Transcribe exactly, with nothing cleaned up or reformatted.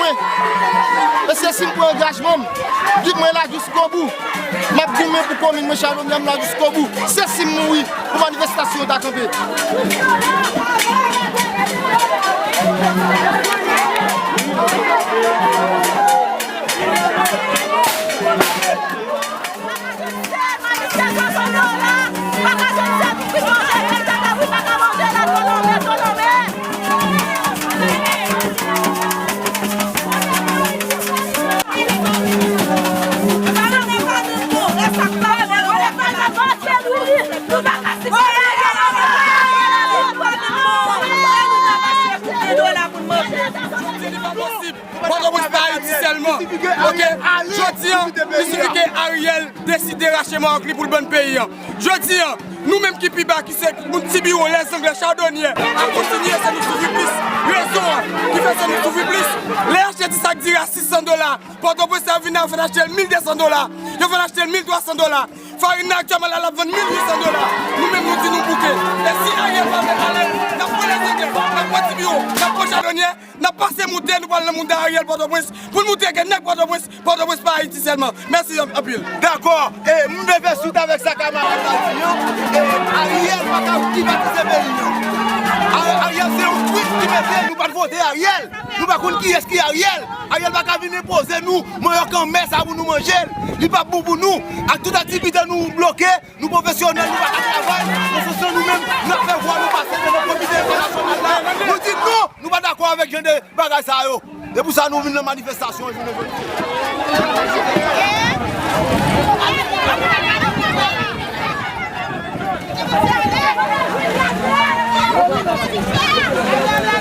E se si m pran angajman m, ki mwen la jiskobou. M ap goumen pou komin mwen, Chadonyè, m la jiskobou. Se si m mouri pou manifestasyon ta kanpe. Pòtoprens pa Ayiti sèlman. Oke? Jodi a, li sifi ke Ariel deside rache mawòk li pou l ban peyi a. Jodi a, nou menm ki pi ba, ki se moun Tibiwon, Lèzanglè, Chadonyè, a kontinye fè nou soufri plis. Rezon an ki fè fè nou soufri plis, lè y achte ti sak diri a sis san dola, Pòtoprens yo vin a fè n achte l mil de san dola, yo fè n achte l mil twa san dola. Farin nan aktyèlman la, l ap vann mil uit san dola. Nou menm nou di nou bouke. E si Ariel pa vle ale, n ap pran Lèzanglè, n ap pran Tibiwon, n ap pran Chadonyè, n ap pase moute, nou pral nan moute Ariel Pòtoprens, pou n moutre ke nèg Pòtoprens, Pòtoprens pa Ayiti sèlman. Mèsi anpil. Dakò. E m vle fè swit avèk sa kamarad la di an. E Ariel pa ka privatize peyi an. A- Ariel se yon twit ki mete, nou pa t vote Ariel. Nou pa konn kiyès ki Ariel. Ariel pa ka vin enpoze nou manyòk anmè sa pou nou manje l. Li p ap bon pou nou. Ak tout aktivite nou bloke, nou pwofesyonèl, nou pa ka travay. Nan sans sa, nou menm, n ap fè vwa nou pase devan Komite Entènasyonal la. Nou di non, nou pa dakò avèk jan de bagay sa yo. Se pou sa nou vin nan manifestasyon jounen jodi a.